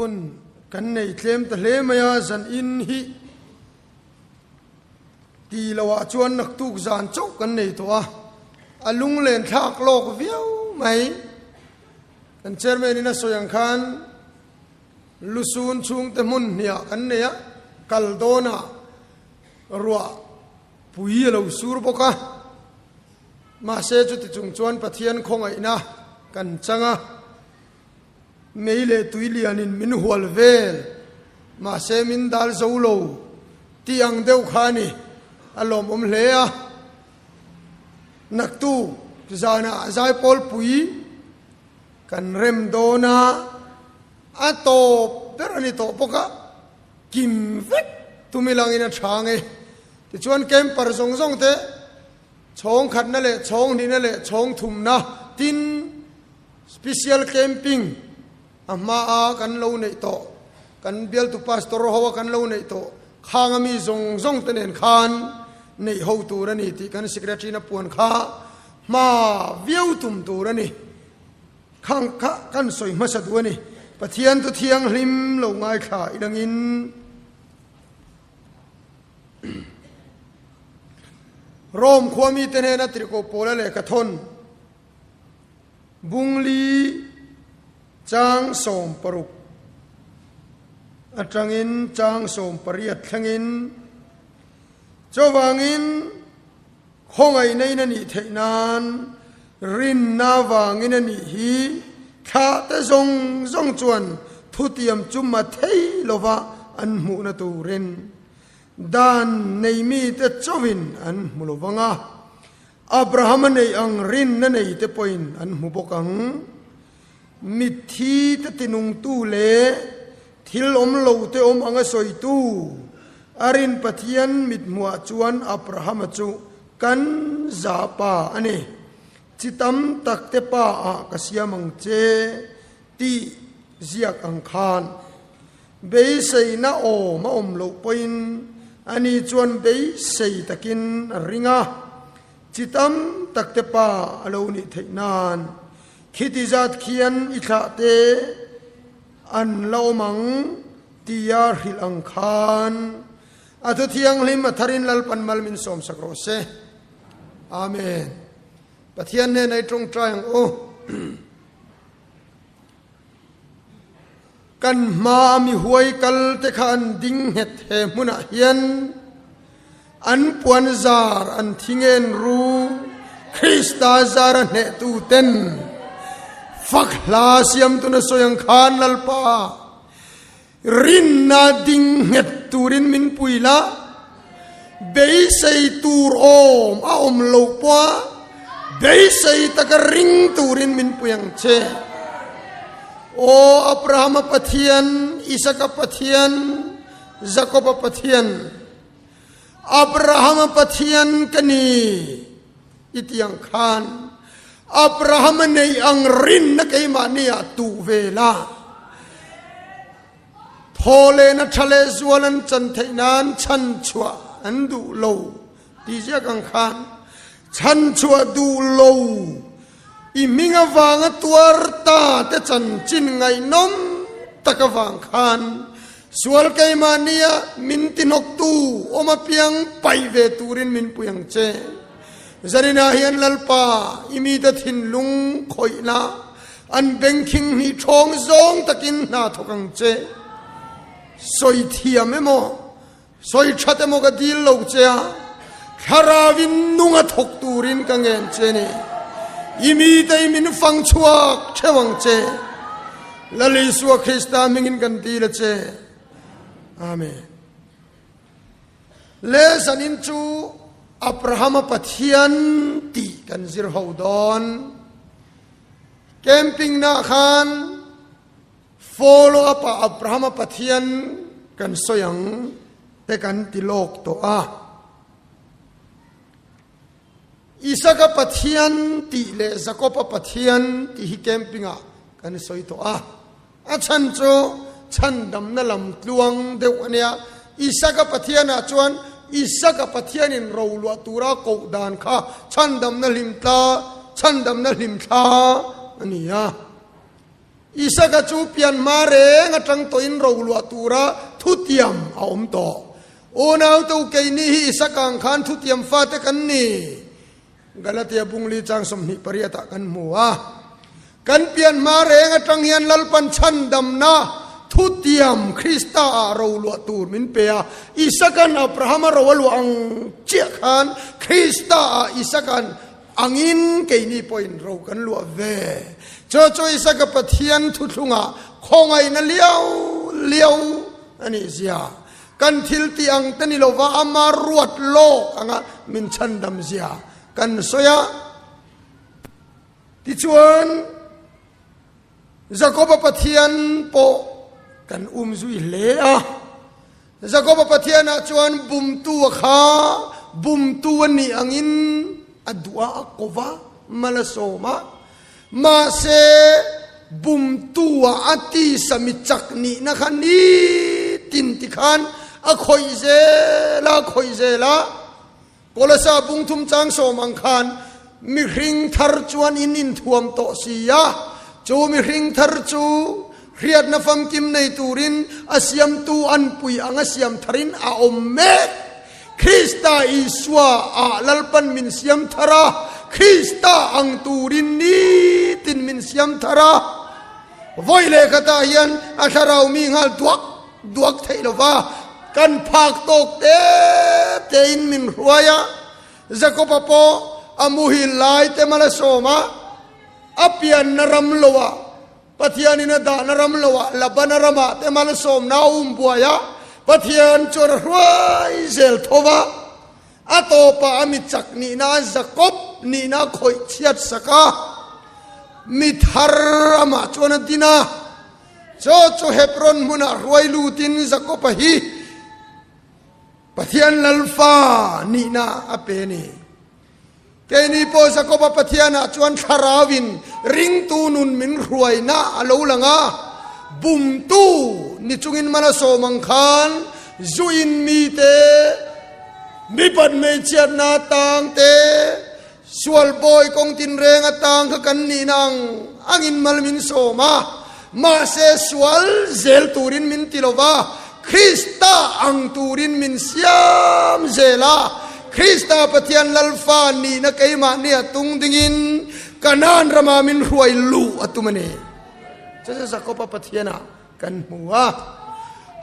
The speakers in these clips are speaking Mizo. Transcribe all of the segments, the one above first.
Hun kan nei tlem ta hle mai a, zan in hi ti loah chuan naktuk zan chauh kan nei tawh a, a lunglen thlak lawk viau mai. Kan chairman in a sawi ang khan lusun chhungte hmun hniah kan nei a, kal dawnah ruah pui a lo sur bawk a. Mahse chuti chung chuan Pathian khawngaihna kan chang a. Mei leh tui lianin min hual vel, mahse min dal zo lo tih ang deuh kha a ni. A lawmawm hle a. Naktu zanah zaipawl pui kan rem dawn a, a tawp ber a ni tawh bawk a, kim vek tumi langin a tha ang e. Tichuan camper zawng zawng te chhawng khatna leh chhawng hnihna leh chhawng thumna tin, Special camping a hma a kan lo neih tawh, kan bialtu pastor ho a kan lo neih tawh khang a mi zawng zawng te nen khan neih ho tur a ni tih kan secretary na puan kha hma viau tum tur a ni. Khang kha kan sawi hmasa duh a ni. Pathian chu thianghlim lo ngaithla ilangin. Rome khua mite hnena tirhkoh pawla lehkha thawn. Bungli chang 60 atangin chang 18 thlengin chuvangin khawngaihna in a nih theih nan rinna vangin a nih hi thlahte zawng zawng chuan thutiam chu ma thei lova an hmuhna turin dan nei mite chauhin an hmu lovang a. Abraham-a neih ang rinna nei te pawhin an hmu bawk ang. Mitthi te tinungtu leh thil awm lo te awm anga sawitu a rin Pathian mithmuah chuan Abraham-a chu kan za pa a ni. Chi tam tak te pa ah ka siam ang che tih ziak ang khan beiseina awm a awm loh pawhin ani chuan beisei takin a ring a, chi tam tak te pa a lo nih theih nan khiti zat khian i thlah te an la awm ang tia hrilh ang khan a thu thianghlim a tharin Lalpan mal min sawmsak rawh se. Amen. Pathian hnena i tawngtai ang u. Kan hmaa mi huai kal te kha an ding nghet he hmunah hian an puan zar an thingen ru Krista zar a hnehtu ten fak hla siam tuna sawi ang khan Lalpa rinna ding nghet turin min pui la beisei tur awm a awm lo pawh beisei taka ring turin min pui ang che. Aw Abrahama Pathian, Isaka Pathian, Jakoba Pathian, Abrahama Pathian ka ni i ti ang khan Abrahama nei ang rinna keimahni ah tuh ve la. Thaw leh na tha leh zual an chan theih nan chhan chhuah an duh lo ti ziak ang khan chhan chhuah duh lo i hming avanga tuar ta te chanchin ngaihnawm tak avang khan sual keimahnia min tinawktu awm apiang paih ve turin min pui ang che. Zaninah hian Lalpa i mite thinlung khawihna an bengkhing hnih ṭhawng zawng takin hna thawk ang che. Sawi thiam emaw, sawi ṭhat emaw ka dil lo che a, thlarauin nung a thawk turin ka ngen che ni. I mite i min fang chhuak ṭheuh ang che. Lal Isua Krista hmingin kan dil a che. Amen. Le zanin chu Abrahama Pathian tih kan zir ho dawn. Camping na khan follow up a Abrahama Pathian kan sawi ang te kan ti lawk tawh a. Isaka Pathian tih leh Jakoba Pathian tih hi camping ah kan sawi tawh a. A chhan chu chhandamna lam tluang deuh a nia. Isaka Pathian ah chuan Isaka Pathianin roluah tura koh dan kha chhandamna hlimtla, chhandamna hlimthla a ni a. Isaka chu pian hma reng atang tawhin roluah tura thutiam a awm tawh. Unaute u keini hi Isaka ang khan thutiam fate kan ni. Galatia bungli chang 28 ah kan hmu a. Kan pian hma reng atang hian Lalpan chhandamna thutiam Krista ah roluah tur min pe a. Isaka'n Abrahama ro a luah ang chiah khan Krista ah Isaka'n Angin keini pawhin ro kan luah ve. Chu chu Isaka Pathian thuthlungah khawngaihna liau liau a nih zia. Kan thil tih ang te ni lova ama ruat lawk anga min chhandam zia kan sawi a. Tichuan Jakoba Pathian pawh kan um zui hle a. Jakoba Pathianah chuan bumtu a kha bumtu a nih angin a duh a, a ko va, mal a sawm a. Mahse, bumtu ah a tisa mi chak nihna kha nitin tikhan a khawih zel a, a khawih zel a. Kolosa bungthum chang sawm ang khan mihring thar chuan in inthuam tawh si a, chu mihring thar chu hriatna famkim nei turin a siamtu anpui anga siam tharin a awm mek. Krista Isua ah Lalpan min siam thar a, Krista ang turin nitin min siam thar a. Vawi leh khatah hian a thlarau mi nghal duak Duak theih lova kan phak tawk te tein min hruai a, Jakoba pawh a muhil lai te mal a sawm a, a pianna ram loah, Pathianin a dahna ram loah, Labana ramah te mal a sawmna a um buai a, Pathian chuan a hruai zel tho va, a tawpah a mi chak nihna Jakob nihna a khawih chhiat sak a, mi thar amah chuan a din a. Chaw chu Hebron hmunah hruai lutin Jakob-a hi Pathian Lalfa nihna a pe a ni. Keini pawh Jakob-a Pathianah chuan thlarauin ringtu nun min hruaina a lo lang a, bumtu ni chungin mal a sawm ang khan zuin mite, mipat hmeichhiatna tang te, Sual bawi kawng tinreng atang kha kan nihna ang angin mal min sawm a, mahse sual zel turin min ti lo va, Krista ang turin min siam zel a, Krista Pathian Lalfa nihna keimahni a tung dingin Kanaan rama min hruai luh a tum a ni. Chu chu Jakoba Pathianah kan hmu a,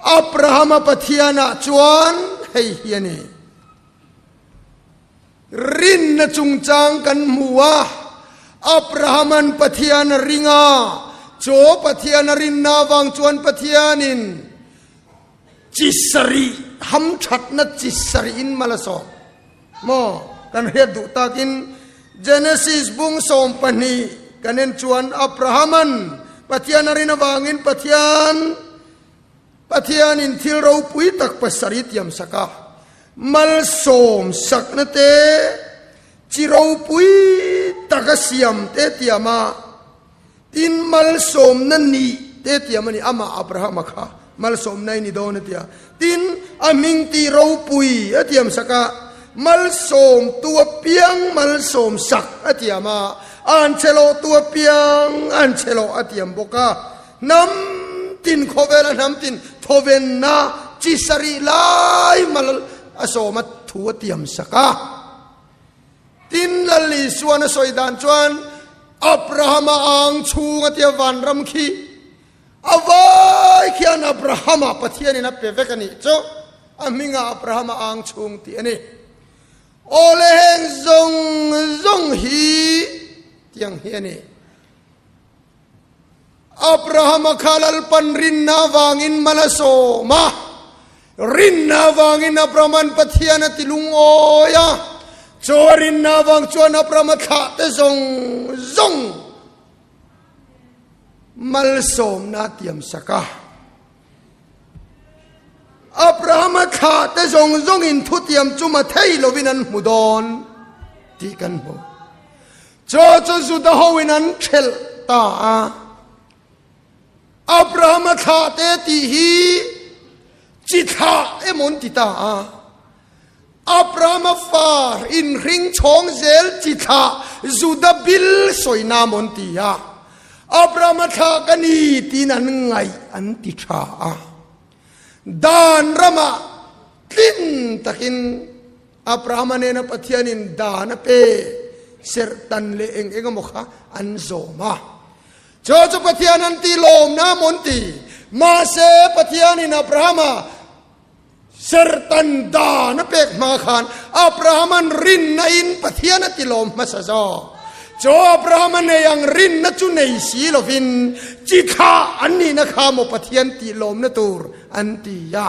Abrahama Pathianah chuan hei hi a ni. Rinna chungchang kan hmu a, Abrahaman Pathian a ring a, chu Pathian a rinna avang chuan Pathianin chi sarih hamthatna chi sarihin mal a sawm. Maw? Kan hriat duh takin Genesis bung 12 kan en chuan Abrahaman Pathian a rin avangin Pathian Pathianin thil ropui tak pasarih tiam sak a, malsawm sakna te, chi ropui taka siam te tiam a, tin malsawmna nih te tiam a ni, amah Abrahama kha malsawmna i ni dawn a ti a, tin a hming tih ropui a tiam sak a, malsawmtu apiang malsawm sak a tiam a, anchhe lawhtu apiang anchhe lawh a tiam bawk a. Hnam tin khawvela hnam tin thawvenna chi sarih lai mal a sawm a thu a tiam sak a. Tin Lal Isuan a sawi dan chuan Abrahama ang chhung a tia vanram khi a vai khian Abrahama Pathianin a pe vek a nih chu a hmingah Abrahama ang chhung tih a ni. Awle heng zawng zawng hi tiang hi a ni. Abrahama kha Lalpan rinna avangin mal a sawm a, rinna avangin Abrahama'n Pathian a ti lungawi a, chu a rinna avang chuan Abrahama thlahte zawng zawng malsawmna a tiam sak a. Abrahama thlahte zawng zawngin thutiam chu ma thei lovin an hmu dawn tih kan hmu. Chaw chu Juda hoin an ṭhelh ta a. Abrahama thlahte tih hi chi thlah emaw an ti ta a. Abrahama fa inhring chhawng zel chi thlah Juda bil sawina maw an ti a. Abrahama thlah ka ni tiin an ngaih an ti tha a. Dan ramah tlin takin Abrahama nena Pathianin dan a pe serhtan leh eng eng emaw kha an zawm a. Chu chu Pathian an tih lawmna maw an ti. Mahse Pathianin Abrahama Serhtan dan a pek hma khan Abrahama'n rinna in Pathian a ti lawm hmasa zawk. Chu Abrahama nei ang rinna chu nei si lovin chi thlah an nihna kha maw Pathian tih lawmna tur an ti a.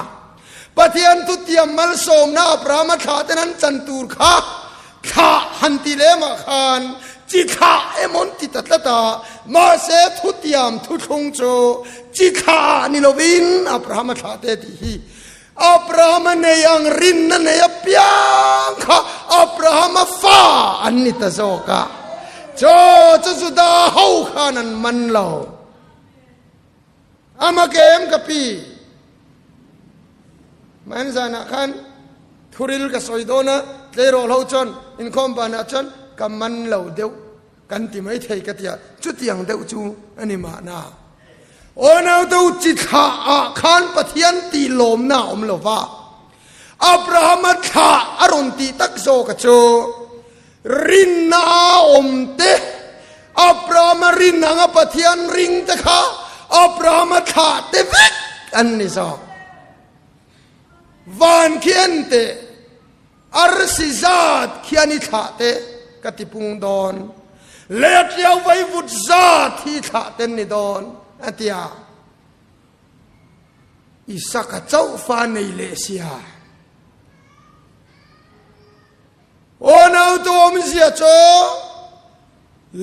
Pathian thutiam malsawmna Abrahama thlah ten an chan tur kha thlah han ti lemah khan chi thlah emaw an ti ta tlat a, mahse thutiam thuthlung chu chi thlah ah ni lovin Abrahama thlah te tih hi Abrahama nei ang rinna nei apiang kha Abrahama fa an ni ta zawk a, chaw chu Juda ho khan an man lo. Ama ke em ka pi? Hman zanah khan thuril ka sawi dawn a, tleirawl ho chuan inkhawm banah chuan ka man lo deuh kan ti mai thei ka ti a, chutiang deuh chu a ni mahna. Aw naute u chi thlah ah khan Pathian tih lawmna a awm lo va, Abrahama thlah a rawn tih tak zawk a chu Rinna a awm te, Abrahama rin anga Pathian ring te kha Abrahama thlah te vek an ni zawk. Van khi en teh, arsi zat khian i thlah te ka ti pung dawn, letliau vaivut zat hi thlah ten ni dawn a ti a. Isaka chauh fa nei leh sia. Aw naute awmzia chu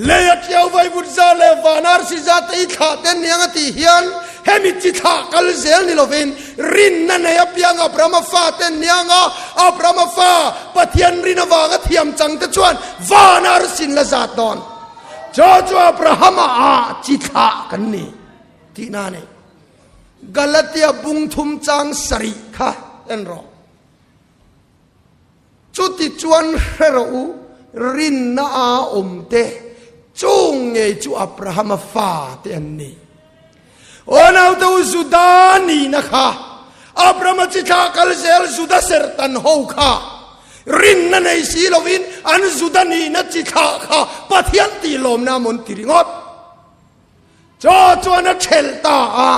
lei a ṭiau vaivut za leh van arsi za te i thlah ten niang a tih hian hemi chi thlah kal zel ni lovin rinna nei apiang Abrahama fa ten niang a, Abrahama fa Pathian rin avanga thiam chang te chuan van arsin la zat dawn. Chu chu Abrahama ah chi thlah kan ni tihna a ni. Galatia bung thum chang sarih kha en rawh. Chuti chuan hre rawh u, rinna a awm te chung ngei chu Abrahama fa te an ni. Aw naute u, Juda nihna kha, Abrahama chi thlah kal zel Juda serhtan ho kha, rinna nei si lovin an Juda nihna chi thlah kha Pathian tih lawmna mawn ti ringawt. Chaw chuan a ṭhelh ta a.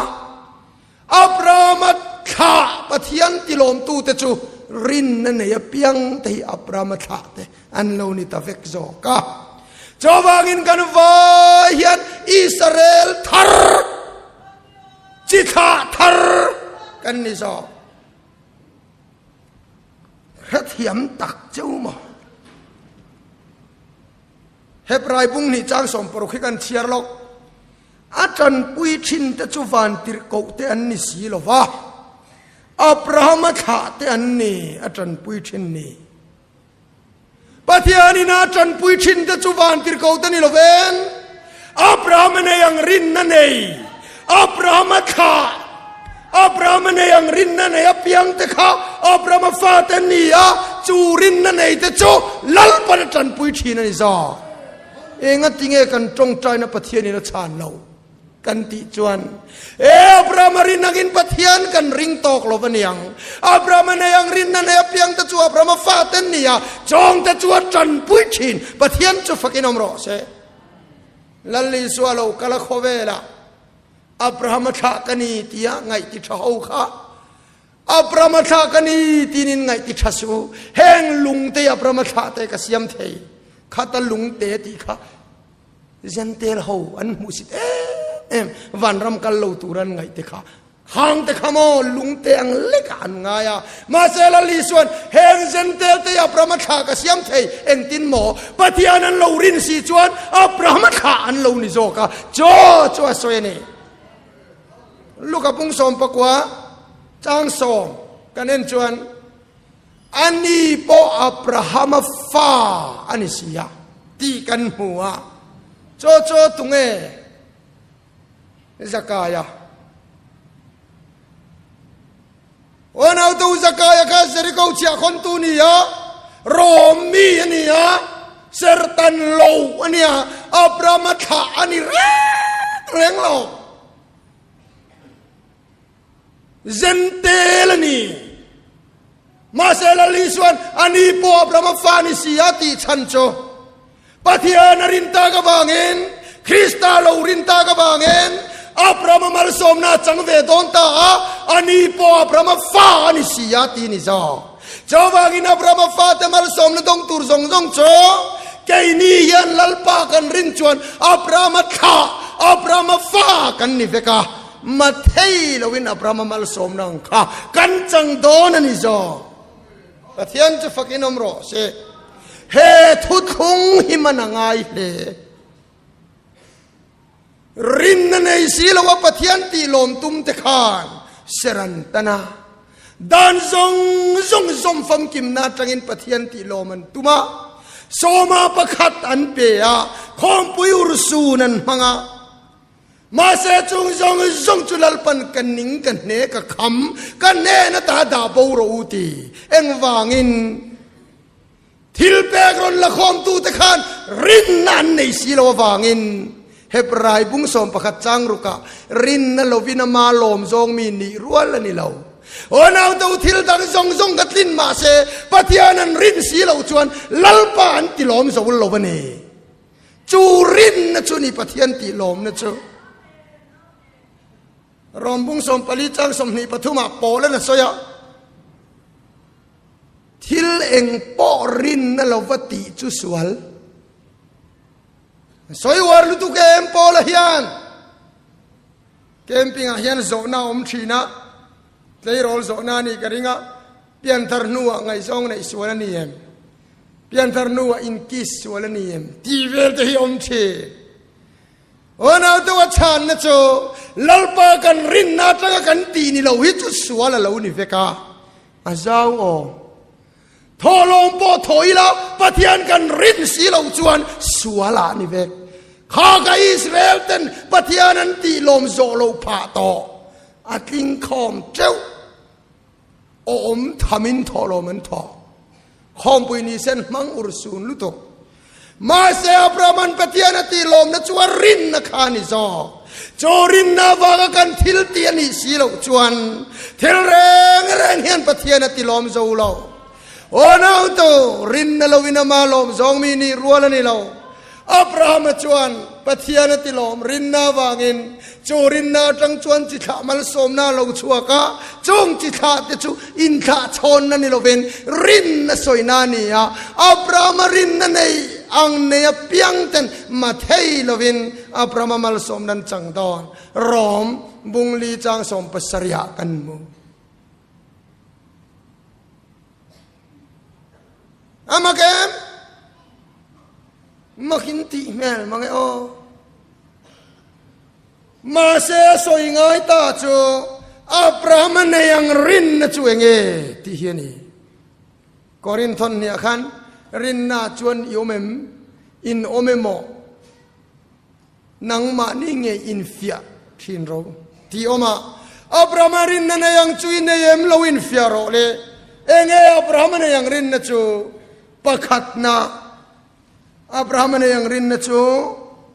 Abrahama thlah Pathian tilawmtute chu rinna nei apiang te hi Abrahama thlah te an lo ni ta vek zawk a. Chuvangin kan vai hian Israel thar, chi thlah thar kan ni zawk. Hrethiam tak cheu maw? Hebrai bung hnih chang 16 hi kan chhiar lawk. A tanpui thin te chu vantirhkoh te an ni si lo va, Abrahama thlah te an ni a tanpui thin ni. Pathianin a tanpui thin te chu vantirhkoh te ni lo veng, Abrahama nei ang rinna nei, Abrahama thlah, Abrahama nei ang rinna nei apiang te kha Abrahama fate an ni a, chu rinna nei te chu Lalpan a tanpui thin a ni zawk. Engatinge kan tawngtaina Pathianin a chhan lo kan tih chuan e Abrahama rin angin Pathian kan ring tawk lo va niang. Abrahama nei ang rinna nei apiang te chu Abrahama fa te an ni a, chawng te chu a tanpui thin. Pathian chu fakin awm rawh se. Lal Isua lo kal a khawvelah Abrahama thlah ka ni tia ngaih ti tha ho kha Abrahama thlah ka ni tiin in ngaih ti tha suh u. Heng lungte Abrahama thlah te ka siam thei. Khata lungte tih kha Gentile ho an hmuh sit em em vanram kal lo tur an ngaih te kha hang te kha maw lungte ang lekah an ngai a. Mahse Lal Isuan heng Gentile te Abrahama thlah ka siam thei engtin maw Pathian an lo rin si chuan Abrahama thlah an lo ni zawk a. Chaw chu a sawi a ni. Luka pung 19 chang sawm kan en chuan ani pawh Abrahama fa a ni si a tih kan hmu a. Chaw chaw tunge Zakaia? Aw naute u Zakaia kha Jeriko chhiah khawntu ni a, Rom mi a ni a, sertan lo a ni a, Abrahama thlah a ni reng. reng lo. Zentel a ni. Mahse Lal Isuan ani pawh Abrahama fa ni si a tih chhan chu Pathian a rin tak avangin, Krista lo rin tak avangin Abrahama malsawmna a chang ve dawn ta a, ani pawh Abrahama fa a ni si a ti ni zawk. Chuvangin Abrahama fate malsawmna dawng tur zawng zawng chu keini hian Lalpa kan rin chuan Abrahama thlah, Abrahama fa kan ni vek a. Mathei loin Abrahama malsawmna ang kha kan chang dawn a ni zawk. Pathian chu fakin awm rawh se. He thuthlung hi man a ngai hle. Rinna nei si lo a Pathian tih lawm tum te khan ser an tan a. Dan zawng zawng zawm famkimna atangin Pathian tih lawm an tum a. Sawma pakhat an pe a, khawmpui ursun an hmang a. Mahse chung zawng zawng chu Lalpan ka ning ka hne ka kham ka hnen ata dah bo rawh u ti. Engvangin thil pek rawn la khawmtute khan rinna an nei si lo avangin Hebrai bung 11 chang rukah rinna lovin ama lawm zawng mi nih rual a ni lo. Aw naute u thil dang zawng zawng ka tlin mahse Pathian an rin si lo chuan Lalpa an ti lawm zo lo a ni. Chu rinna chu ni Pathian tih lawmna chu. Rom bung 14 chang 23 ah Paul an a sawi a, Thil eng pawh rinna lova tih chu sual. Sawi uar lutuk em Paul a hian. Camping ah hian zawhna a awm thin a, tleirawl zawhna a nih ka ring a, pianthar hnuah ngaihzawng neih sual a ni em? Pianthar hnuah inkiss sual a ni em? Tih vel te hi awm thin. Aw naute a chhanna chu Lalpa kan rinna atanga kan tih ni lo hi chu sual a lo ni vek a, a zau aw. Thawhlawm pawh thaw ila Pathian kan rin si lo chuan sual ah ni vek. Kha ka Israel ten Pathian an tih lawm zawh lo phah tawh. A tling khawm teuh. Awm thamin thawhlawm an thawh. Khawmpui ni sen hmang ur sun lutuk. Mahse Abrahaman Pathian a tih lawmna chu a rinna kha a ni zawk. Chu rinna avanga kan thil tih a nih si loh chuan thil reng reng hian Pathian a ti lawm zo lo. Aw nautu, rinna loin ama lawm zawng mi nih rual a ni lo. Abrahama chuan Pathian a ti lawm rinna avangin chu rinna atang chuan chi thlah malsawmna a lo chhuak a, chung chi thlah te chu inthlah chhawnna ni lovin rinna sawina a ni a. Abrahama rinna nei ang nei apiang ten mathei lovin Abrahama malsawmna an chang dawn. Rom bungli chang 17 ah kan hmu. A mak em? Makin tih hmel mang e aw. Mahse a sawi ngai ta chu Abraham a nei ang rinna chu enge tih hi a ni. Korinthon hniah khan rinna chuan i awm em? In awm emaw? Nangmahni nge infiah thin ro tih awm a, Abrahama rinna nei ang chu i nei em lo infiah rawh le. Enge Abrahama nei ang rinna chu? Pakhatna, Abrahama nei ang rinna chu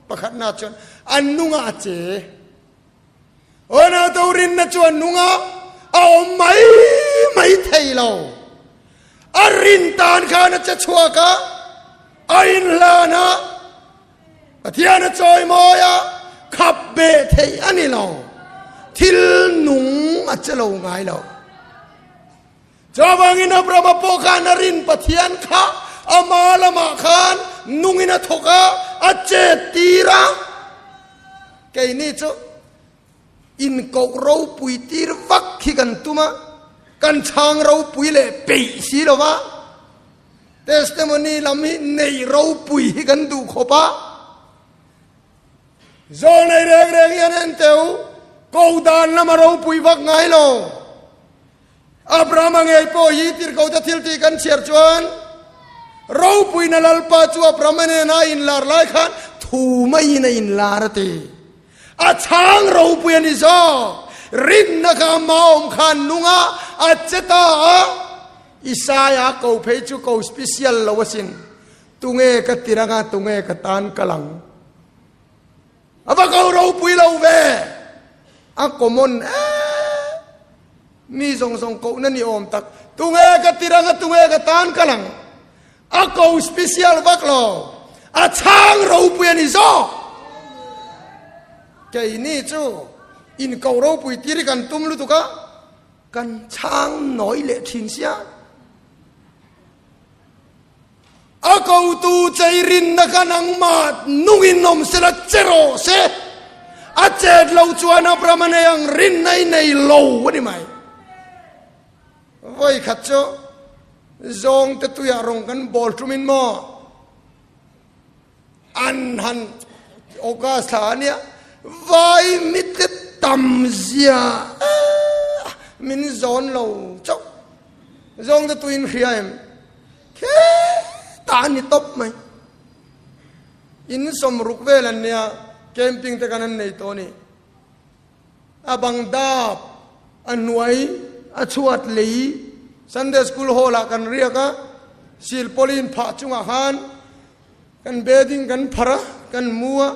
pakhatna chuan an nunga a che. Aw to rinna chu an nunga a awm mai mai thei lo. A rin tan khan a che chhuak a, a inhlan a, Pathian a chawimawi a, khap beh theih a ni lo. Thil nung a che lo ngai lo. Chuvangin Abrahama pawh khan a rin Pathian kha ama lamah khan nungin a thawk a, a chet tir a. Keini chu inkoh ropui tir vak hi kan tum a, kan chhang ropui leh peih si lo va. Testimony lam hi nei ropui hi kan duh khawp a, zawl nei reng reng hian en teu ko dan lama ropui vak ngai lo. Abrahama ngei pawh hi tirhkohte thil tih kan chhiar chuan ropuina Lalpa chu Abrahama nena a inlar lai khan thu maiin a inlar a ti. A chhang ropui a ni zawk. Rinna kha ama awm khan nung a, a che ta a. Isaia ko phei chu ko special lo asin. Tunge ka tiranga tunge ka tan kal ang. A va ko ropui lo ve. A common em. Mi zawng zawng kohna ni awm tak. Tunge ka tir anga tunge ka tan kal ang. A ko special vak lo. A chhang ropui a ni zawk. Keini chu in ko ropui tir hi kan tum lutuk a, kan chhang nawi leh thin sia. A kotu chei rinna kha nangmah nungin awm sela che rawh se. A chet lo chuan Abrahama nei ang rinna i nei lo a ni mai. Vawi khat chu zawngte tuiah rawng kan bawl ṭumin maw an han August thla a nia vai mite tam zia min zawn lo chauh. Zawngte tuiin hria em? Kheta a ni tawp mai. In sawmruk vel an nia, camping te khan an nei tawh a ni. A bang dap, a hnuai, a chhuat lei, Sunday School Hall ah kan riak a, silpawlin phah chungah khan kan bedding kan pharh a, kan mu a,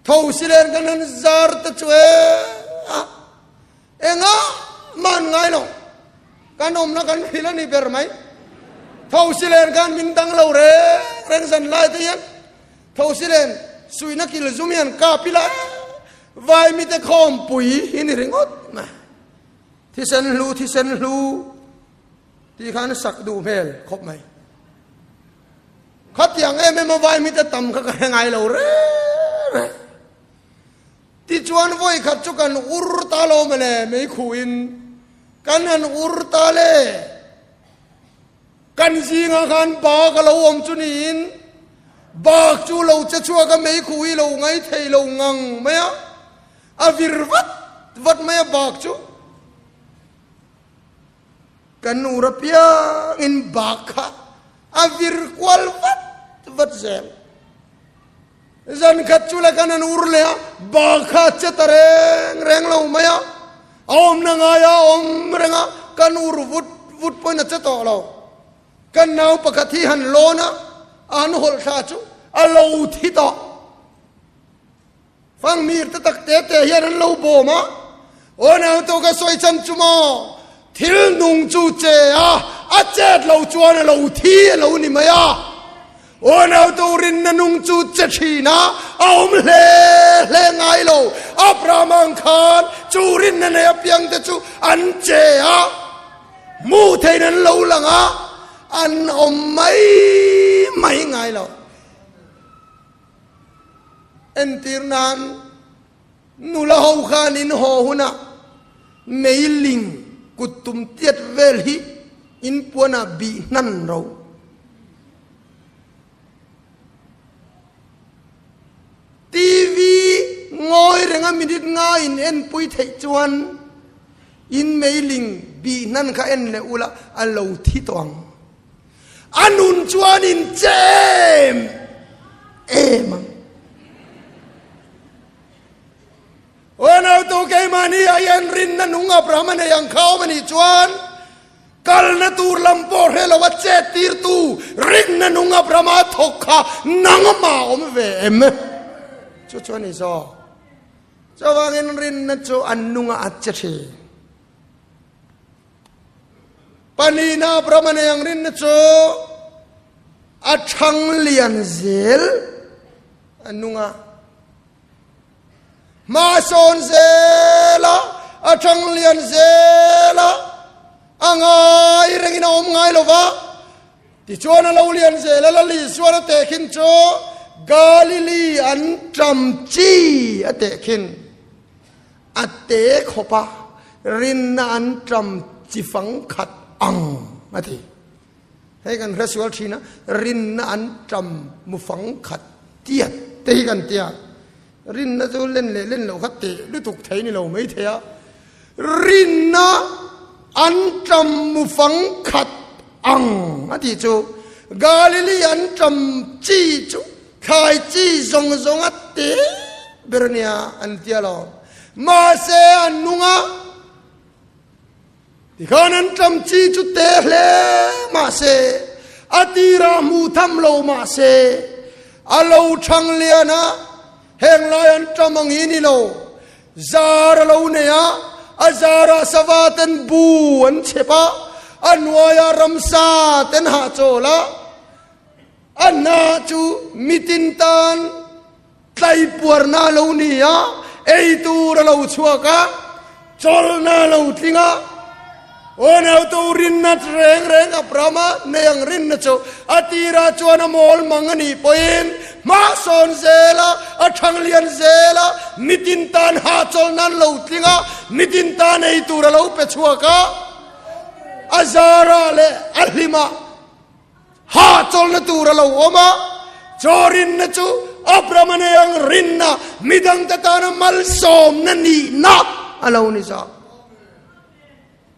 tho silen kan han zar te chu e a. Engah mah an ngai lo. Kan awmna kan hrilh a ni ber mai. Thosilen khan min dang lo reng reng zan lai te hian Thosilen suihna kil zum hian kap ila vai mite khawmpui hi ni ringawt mai. Thisen hlu thisen hlu tih khan sak duh hmel khawp mai. Khatiang em em a vai mite tam kha ka hre ngai lo reng reng. Tichuan vawi khat chu kan ur ta lo mawle meikhuin kan han ur ta le. Kan zingah khan bak a lo awm chu niin bak chu lo che chhuak a meikhu hi lo ngai thei lo ngang mai a, a vir vat vat mai a bak chu. Kan ur apiangin bak kha a vir kual vat vat zel. Zan khat chu la khan an ur leh a, bak kha a che ta reng reng lo mai a, a awmna ngai a awm reng a, kan ur vut vut pawhin a che tawh lo. Kan nau pakhat hi han lawn a, a han hawlh thla chu a lo thi tawh. Fangmir te tak te te hian an lo bawm a, Aw nau to ka sawi chhan chu maw, thil nung chu che a, a chet lo chuan a lo thi a lo ni mai a. Aw nau to rinna nung chu che thin a, a awm hle hle ngai lo. Abraham ang khan chu rinna nei apiang te chu an che a, hmuh theihin an lo lang a, an awm mai mai ngai lo. Entir nan nula ho khan in haw hunah meiling kut tum tiat vel hi in puanah bih hnan ro. TV ngawi renga minute nga in enpui theih chuan in meiling bih hnan kha en leh ula a lo thi tawh ang. A nun chuan in che em em ang. Aw nautu keimahni ah hian rinna nung Abraham a nei ang kha awm a nih chuan kalna tur lam pawh hre lo a chet tirtu rinna nung Abraham a thawk kha nangmah awm ve em? Chu chu a ni zawk. Chuvangin rinna chu an nungah a che thin. Panina Abraham a nei ang rinna chu a thang lian zel a nung a. Hma sawn zel a, a thang lian zel a, a ngai rengin a awm ngai lo va. Tichuan a lo lian zel a, Lal Isuan a tehkhin chu Galili an ṭam chi a tehkhin. A te khawp a, rinna an ṭam chi fang khat ang a ti. Hei kan hre sual ṭhin a, rinna an ṭam mu fang khat tiat te hi kan tia. Rinna chu len leh len loh kha teh lutuk thei ni lo mai thei a. Rinna an ṭam mu fang khat ang a tih chu Galili an ṭam chi chu Thlai chi zawng zawng a te ber a nia an ti alawm. Mahse an nung a, tikhan an ṭam chi chu te hle mahse a tirah hmuh tham lo mahse a lo ṭhang lian a. Heng lai an ṭam ang hi ni lo. Zar a lo nei a, a zarah sava ten bu an chhep a, a hnuaiah ramsa ten hahchawl a, a hna chu mitin tan tlaipuarna a lo ni a, ei tur a lo chhuak a, chawlhna a lo tling a. Aw nautu rinna reng reng Abrahama nei ang rinna chu a tirah chuan a mawl mang a nih pawhin hma sawn zel a, a thang lian zel a, mitin tan hahchawlhna an lo tling a, mitin tan ei tur a lo pe chhuak a, a zarah leh a hlimah Hahchawlhna tur a lo awm a, chaw rinna chu Abrahama nei ang rinna, midangte tana malsawmna nihna a lo ni zawk.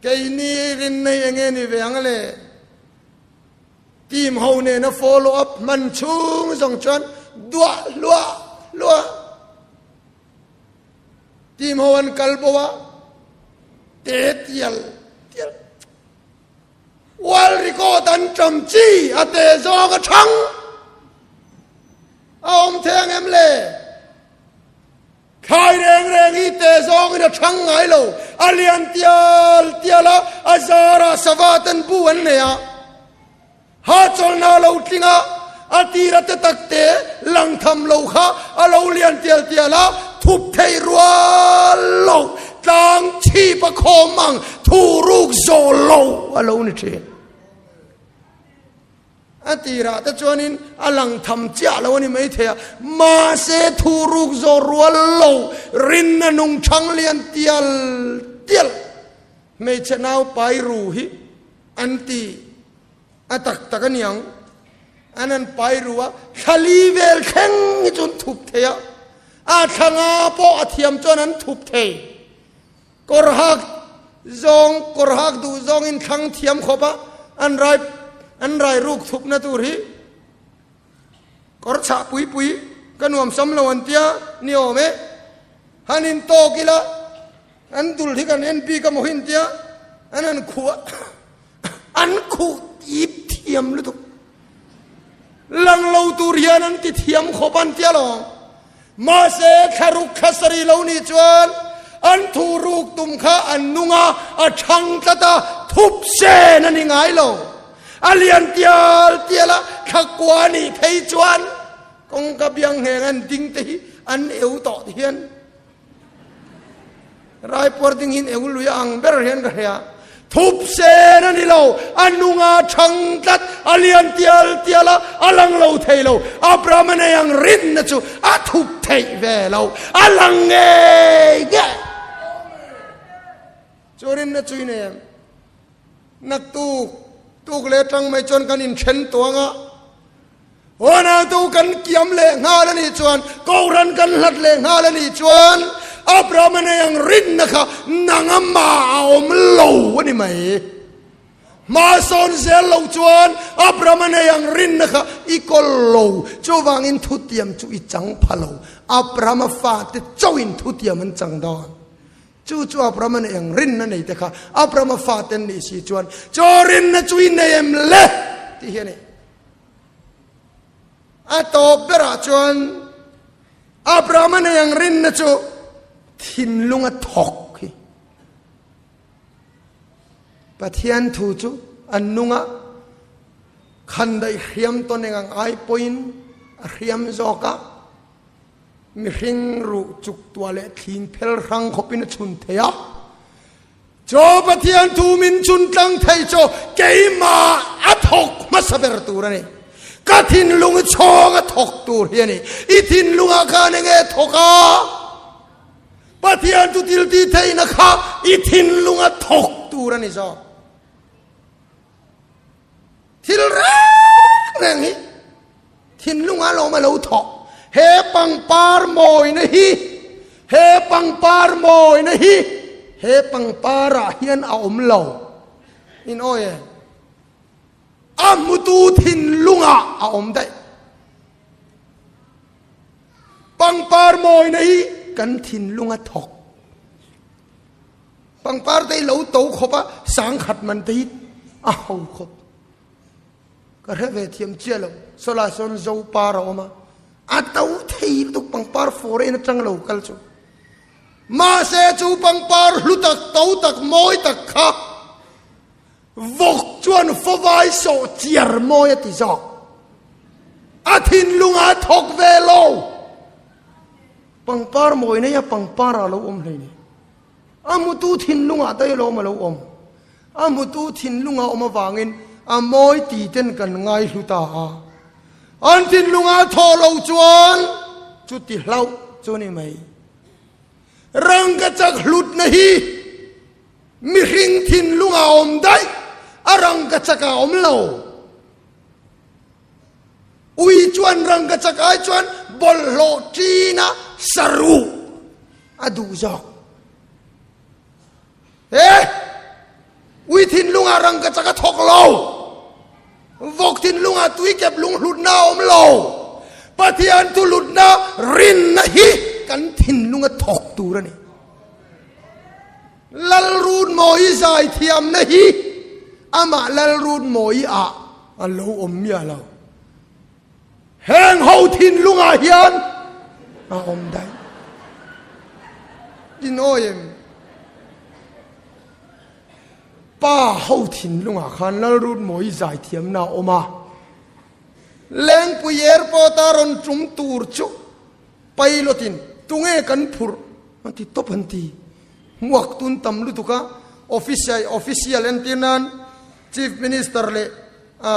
Keini rinna hi enge ni ve ang le? Team ho nena follow up hman chhung zawng chuan duah hluah hluah. Team ho an kal bo a, te tial tial. World record an ṭam chi a te zawng a ṭhang a awm thei ang em le? Thlai reng reng hi te zawngin a ṭhang ngai lo, a lian tial tial a, a zarah sava ten bu an nei a, hahchawlhna a lo tling a, a tira te tak te lang tham lo kha a lo lian tial tial a, thup theih rual lo, tlang chhip a khawm ang thu ruk zawh lo a lo ni thin. A tirah te chuanin a lang tham chiah lo a ni maithei a, mahse thu ruk zawh rual lo rinna nung thang lian tial tial hmeichhe nau pai ru hi an ti. A tak tak a niang. An han pai ru a, thla li vel thleng hi chu an thup thei a. A thla nga pawh a thiam chuan an thup thei. Kawr hak zawng, kawr hak duh zawngin thlang thiam khawp a, an rai an rai ruk thupna tur hi kawr chhah pui pui ka nuam sam lo an tia ni awm e. Han in tawk ila an dul hi kan en bik a maw hi an tia an han khuh a. An khuh ip thiam lutuk. Lang lo tur hian an ti thiam khawp an tia lo. Mahse thlaruk thla sarih lo nih chuan an thu ruk tum kha an nung a, a thang tlat a, thup sen a ni ngai lo. A lian tial tial a, thla kua nih phei chuan kawngka biang ngheng an ding te hi an eu tawh ti hian Raipuar ding hin eu lui ang ber hian ka hria. Thup sen a ni lo, a nunga thang tlat, a lian tial tial a, a lang lo thei lo. Abrahama nei ang rinna chu a thup theih ve lo, a lang ngei ngei. Chu rinna chu i nei em? Naktuk tuk leh tang mai chuan kan inthen tuang a. Honautu kan kiam leh nghal a nih chuan, Kohhran kan hlat leh nghal a nih chuan, Abrahama nei ang rinna kha nanga mah a awm lo a ni mai. Hma sawn zel lo chuan Abrahama nei ang rinna kha i kawl lo. Chuvangin thutiam chu i chang pha lo. Abrahama fate chauhin thutiam an chang dawn. Chu chu Abrahama nei ang rinna nei te kha Abrahama fate an nih si chuan, Chaw rinna chu i nei em le? tih hi a ni. A tawp berah chuan Abrahama nei ang rinna chu thinlung a thawk hi. Pathian thu chu an nunga khandaih hriam tawn eng ang ai pawhin a hriam zawk a, mihring ruh chuk tuah leh thling phel hrang khawpin a chhun thei a. Chaw Pathian thu min chun tlang thei chu keimah a thawk hmasa ber tur a ni. Ka thinlung chhawng a thawk tur hi a ni. I thinlungah khan enge thawk a? Pathian chu thil ti theihna kha i thinlung a thawk tur a ni zawk. Thil reng reng hi thinlungah lawm a lo thawk. He pangpar mawina hi, he pangpar mawina hi, he pangparah hian a awm lo. In awi e. A hmutu thinlungah a awm daih. Pangpar mawina hi kan thinlunga thawk. Pangpar te hi lo to khawp a, sangkhat man te hi a ho khawp. Ka hre ve thiam chiah lo, sawlai sawn zo par a awm a, a to thei. thei lutuk pangpar foreign atang lo kal chu. Mahse chu pangpar hlu tak to tak mawi tak kha vawk chuan fawai sawh chiar mawi a ti zawk. A thinlung a thawk ve lo. Pangpar mawi nei a pangpar ah lo awm hlei nei. A hmutu thinlungah daih alawm a lo awm. A hmutu thinlunga awm avangin a mawi ti ten kan ngaihlu ta a. An thinlunga thawh lo chuan chuti hlauh chu ni mai. Rangkachak hlutna hi mihring thinlunga awm daih, a rangkachakah awm lo. Ui chuan rangkachak ai chuan bawlhhlawh ṭina saruh a duh zawk. He! Ui thinlungah rangkachak a thawk lo. Vawk thinlungah tuikep lunghlutna a awm lo. Pathian thulutna rinna hi kan thinlunga thawk tur a ni. Lalrunmawi zaithiamna hi amah Lalrunmawi ah a lo awm miah lo. Heng ho thinlungah hian a awm daih. Tinawi em? Pa ho thinlungah khan Lalrunmawi zaithiamna a awm a. Lengpui Airport a rawn tum tur chu Pilot in tunge kan phurh an ti tawp an ti. Hmuak tun tam lutuk a, official official entir nan Chief Minister leh a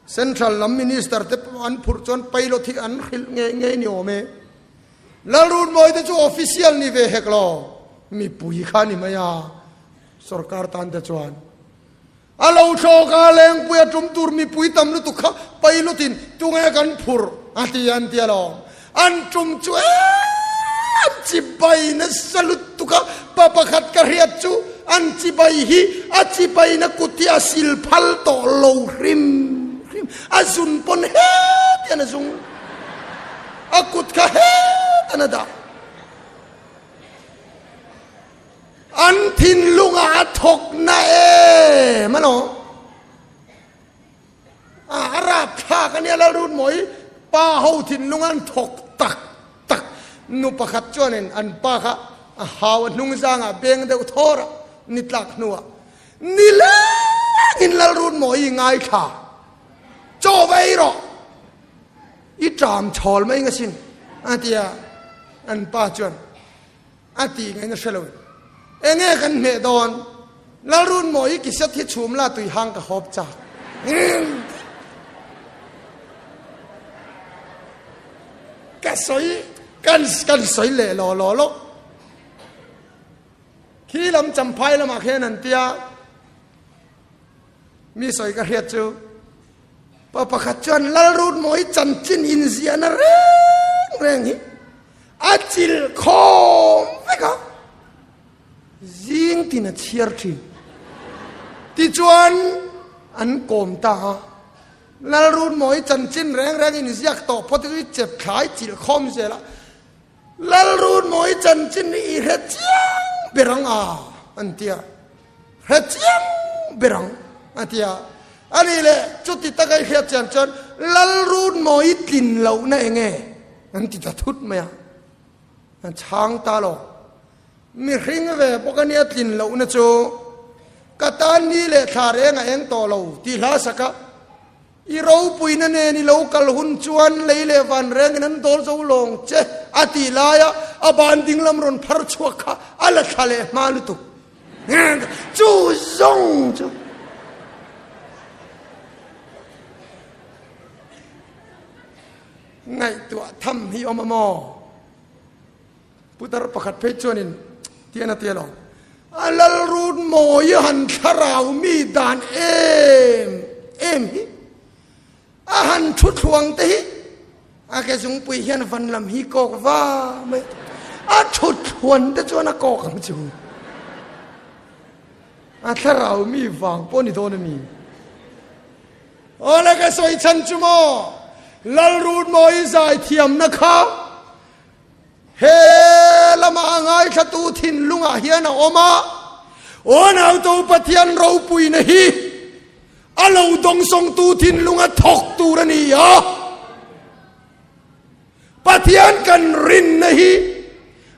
Central lam Minister te pawh an phurh chuan pilot hi an hrilh ngei ngei ni awm e. Lalrunmawi te chu official ni ve hek lo, mipui kha ni mai a, sorkar tan te chuan. A lo thlawk a, lengpui a tum tur mipui tam lutuk kha pailutin tunge kan phur a ti an ti alawm. An tum chu an chibai nasa lutuk a, pa pakhat ka hriat chu an chibai hi a chibaina kut hi a sil phal tawh lo hrim hrim, a zun pawn het hian a zung, a kut kha het an a dah. An thinlungah a thawk na em alawm. A rapthlak a nia Lalrunmawi pa ho thinlung an thawk tak tak. Nu pakhat chuanin an pa kha a hau a hnung zangah beng deuh thawr a ni tlak hnuah nilengin Lalrunmawi ngaithla chaw va ei rawh i ṭam chhawl mai nga sin a ti a an pa chuan A tih ngaihna hre lo in enge kan hmeh dawn? Lalrunmawi i kiset hi chhum la tui hang ka hawp chak. Ka sawi kan kan sawi leh law law lo. Khi lam champhai lamah khian an tia mi sawi ka hriat chu pa pakhat chuan Lalrunmawi chanchin inziahna reng reng hi A chil khawm vek a, zing tin a chhiar thin. Tichuan an kawm ta a, Lalrunmawi chanchin reng reng in ziak tawh phawt hi chep thlai chil khawm zel a, Lalrunmawi chanchin hi i hre chiang ber ang a, an ti a. Hre chiang ber ang, a ti a. A nih leh chuti taka i hriat chian chuan Lalrunmawi tlin lohna eng nge? An ti ta thut mai a. An chhang ta lo. Mihring ve bawk a nia tlin lohna chu ka tan ni leh thla reng a eng tawh lo tih hla sak a. I ropuina nen i lo kal hun chuan lei leh van rengin an dawl zo lawng che a tih laia a ban dinglam rawn phar chhuak kha a la thla leh hma lutuk. Chu zawng chu ngaihtuah tham hi awm a maw? Putar pakhat phei chuanin tian a ti alawm, A lalrun mawi han thlarau mi dan em em hi, a han thu thluang te hi, a ke zungpui hian van lam hi kawk va mai a, a thu thluan te chuan a kawk ang chu. A thlarau mi vang pawh ni dawn a mi. Awle ka sawi chhan chu maw, lalrun mawi zaithiamna kha He lama a ngaithlatu thinlungah hian a awm a, Unautu Pathian ropuina hi a lo dawngsawngtu thinlunga thawk tur a ni a. Pathian kan rinna hi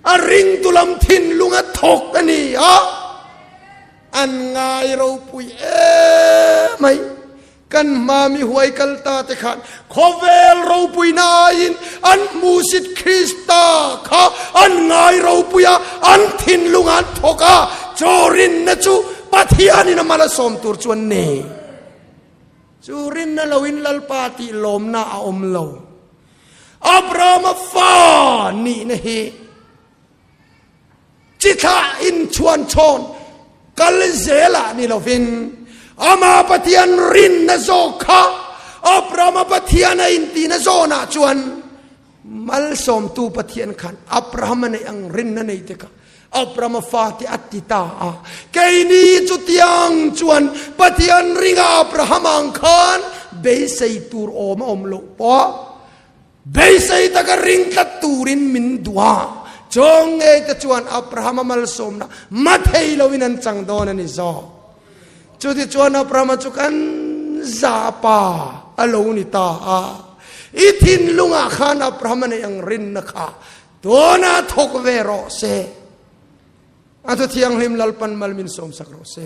a ringtu lam thinlunga thawk a ni a, an ngai ropui em mai. Kan hma mi huai kal ta te khan khawvel ropuina aiin an hmuhsit Krista kha an ngai ropui a, an thinlung an thawk a, chaw rinna chu Pathianin a mal a sawm tur chu an nei. Chu rinna loin Lalpa tih lawmna a awm lo. Abrahama fa nihna hi Chi thlah inchhuan chhawn kal zelah ni lovin Ama Pathian rinna zawk kha Abrahama Pathian a intihna zawnah chuan malsawmtu Pathian khan Abrahama neih ang rinna nei te kha Abrahama fate a ti ta a. Keini chutiang chuan Pathian ringa Abrahama ang khan beisei tur awm a awm loh pawh Beisei taka ring tlat turin min duh a, chawng ngei te chuan Abrahama malsawmna ma thei loin an chang dawn a ni zawk. Chutichuan Abrahama chu kan za pa a lo ni ta a, i thinlungah khan Abrahama neih ang rinna kha tuna thawk ve rawh se. A thu thianghlim Lalpan mal min sawmsak rawh se.